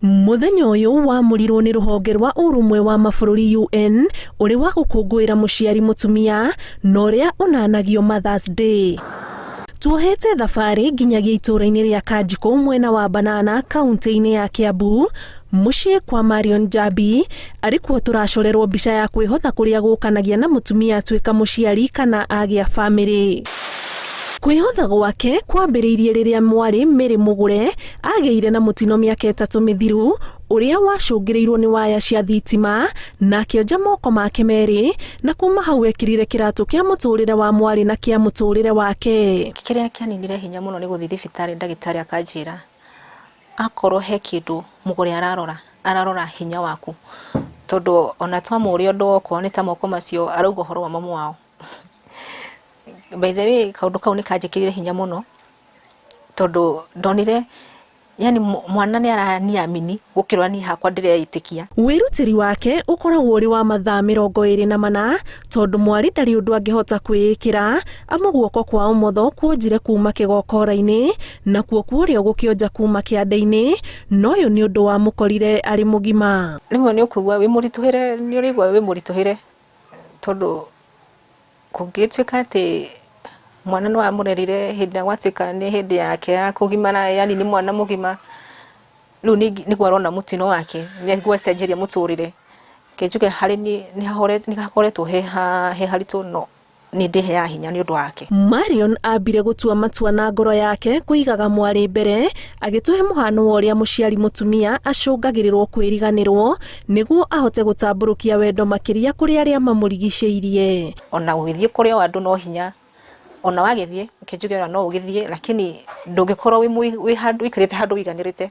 Mũthenya ũyũ wamũrirwo nĩ rũhonge rwa ũrũmwe wa mabũrũri UN ũrĩ wa gũkũngũĩra mũciari mũtumia na ũrĩa ũnanagio Mother's Day. Tuohete thabarĩ nginyagia itũũra-inĩ rĩa Kanjikũ mwena wa Banana kaunti-inĩ ya Kiambu mũciĩ kwa Marion Njambi arĩ kuo tũracorerwo mbica ya kwĩhotha kũrĩa gũkanagia na mũtumia atuĩka mũciari kana agĩa bamĩrĩ. Kwĩhotha gwake kwambĩrĩirie rĩrĩa mwarĩ Mary Mũgũre agĩire na mũtino mĩaka 3 mĩthiru ũrĩa wacũngĩrĩirwo nĩ waya cia thitima na akĩonja moko make merĩ na kuma hau ekĩrire kĩratũ kĩa mũtũrĩre wa mwarĩ na kĩa mũtũrĩre wake. Kĩrĩa kĩaninire hinya mũno nĩ gũthiĩ thibitarĩ ndagĩtarĩ akanjĩra akorwo he kĩndũ Mũgũre ararora, ararora hinya waku tondũ ona twamũria ũndũ okorwo nĩ ta moko macio arauga ũhoro wa mamu wao. By the way kaũndũ kau nĩ kanjĩkĩrire hinya mũno tondũ ndonire yani mwana nĩ araniamini gũkĩra niĩ hakwa ndĩreĩtĩkia. Wĩrutĩri wake ũkoragwo ũrĩ wa mathaa 24 tondũ mwarĩ ndarĩ ũndũ angĩhota kwĩĩkĩra amu guoko kwa ũmotho kuonjire kuma kĩgokora-inĩ nakuo kwa ũrĩo gũkĩonja kuma kĩande-inĩ na ũyũ nĩ ũndũ wamũkorire arĩ mũgima. Rĩmwe nĩ ũkũigua wĩ mũritũhĩre, nĩ ũraigua wĩ mũritũhĩre tondũ kũngĩtuĩka atĩ mwana nĩ wamũrerire hĩndĩ ĩrĩa gwatuĩka nĩ hĩndĩ yake ya kũgimara, yani nĩ mwana mũgima, rĩu nĩguo arona mũtino wake, nĩguo acenjeria mũtũrĩre. Reke njuge harĩ niĩ nĩ hakoretwo he haritũ no nĩ ndĩheaga hinya nĩ ũndũ wake. Marion ambire gũtua matua na ngoro yake kũigaga mwarĩ mbere, agĩtũhe mũhano wa ũrĩa mũciari mũtumia acũngagĩrĩrwo kwĩriganĩrwo nĩguo ahote gũtambũrũkia wendo makĩria kũrĩ arĩa mamũrigicĩirie. Ona ũgĩthiĩ kũrĩ o andũ no hinya, ona wagĩthiĩ, reke njuge ona no ũgĩthiĩ lakini ndũngĩkorwo wĩ handũ ũikarĩte handũ ũiganĩrĩte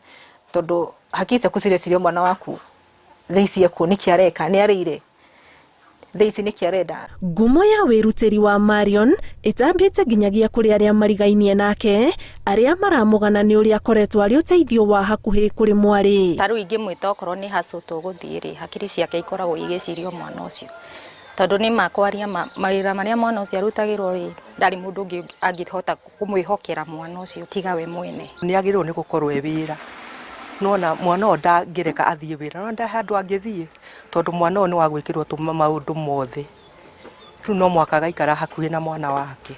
tondũ hakiri ciaku cireciria mwana waku thaa ici ekuo nĩkĩ areka, nĩ arĩire, thaa ici nĩkĩ arenda. Ngumo ya wĩrutĩri wa Marion ĩtambĩte nginyagia kũrĩ arĩa marigainie nake, arĩa maramũgana nĩ ũrĩa akoretwo arĩ ũteithio wa hakuhĩ kũrĩ mwarĩ. Ta rĩu ingĩmwĩta okorwo nĩ hustle tũgũthiĩ rĩ, hakiri ciake ikoragwo igĩciria o mwana ũcio. Tondũ nĩ ma kwaria ma, mawĩra marĩa mwana ũcio arutagĩrwo rĩ, ndarĩ mũndũ ũngĩ angĩhota kũmwĩhokera mwana ũcio tiga we mwene. Nĩ agĩrĩirwo nĩ gũkorwo e wĩra. Nĩwona mwana ũyũ ndangĩreka athiĩ wĩra, nĩwona ndarĩ handũ angĩthiĩ, tondũ mwana ũyũ nĩ wa gwĩkĩrwo maũndũ mothe. Rĩu no mũhaka agaikara hakuhĩ na mwana wake.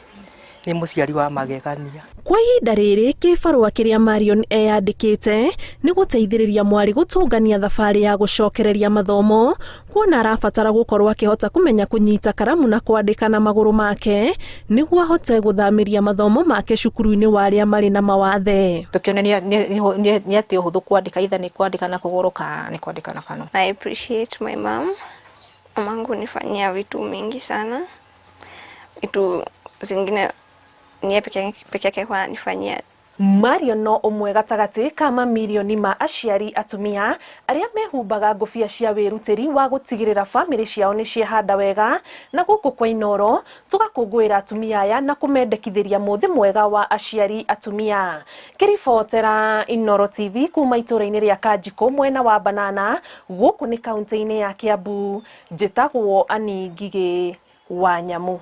Nĩ mũciari wa magegania. Kwa ihinda rĩrĩ kĩbarũa kĩrĩa Marion eyandĩkĩte nĩ gũteithĩrĩria mwarĩ gũtũngania thabarĩ ya gũcokereria mathomo kuona arabatara gũkorwo akĩhota kũmenya kũnyita karamu na kwandĩka na magũrũ make nĩguo ahote gũthamĩria mathomo make cukuru-inĩ wa arĩa marĩ na mawathe. Tũkĩone nĩ atĩ ũhũthũ kwandĩka either nĩ kwandĩka na kũgũrũ kana nĩ kwandĩka na kanua. I appreciate my mom. Mamangu hunifanyia vitu mingi sana. Vitu zingine ni yeye peke yake huwa ananifanyia. Marion no ũmwe gatagatĩ ka mamirioni ma aciari atumia arĩa mehumbaga ngũbia cia wĩrutĩri wa gũtigĩrĩra bamĩrĩ ciao nĩ ciehanda wega na gũkũ kwa Inooro tũgakũngũĩra atumia aya na kũmendekithĩria mũthĩ mwega wa aciari atumia. Ngĩribotera Inooro TV kuma itũũra-inĩ rĩa Kanjikũ mwena wa Banana gũkũ nĩ kaunti-inĩ ya Kiambu, njĩtagwo Annie Ngigĩ wa Nyamu.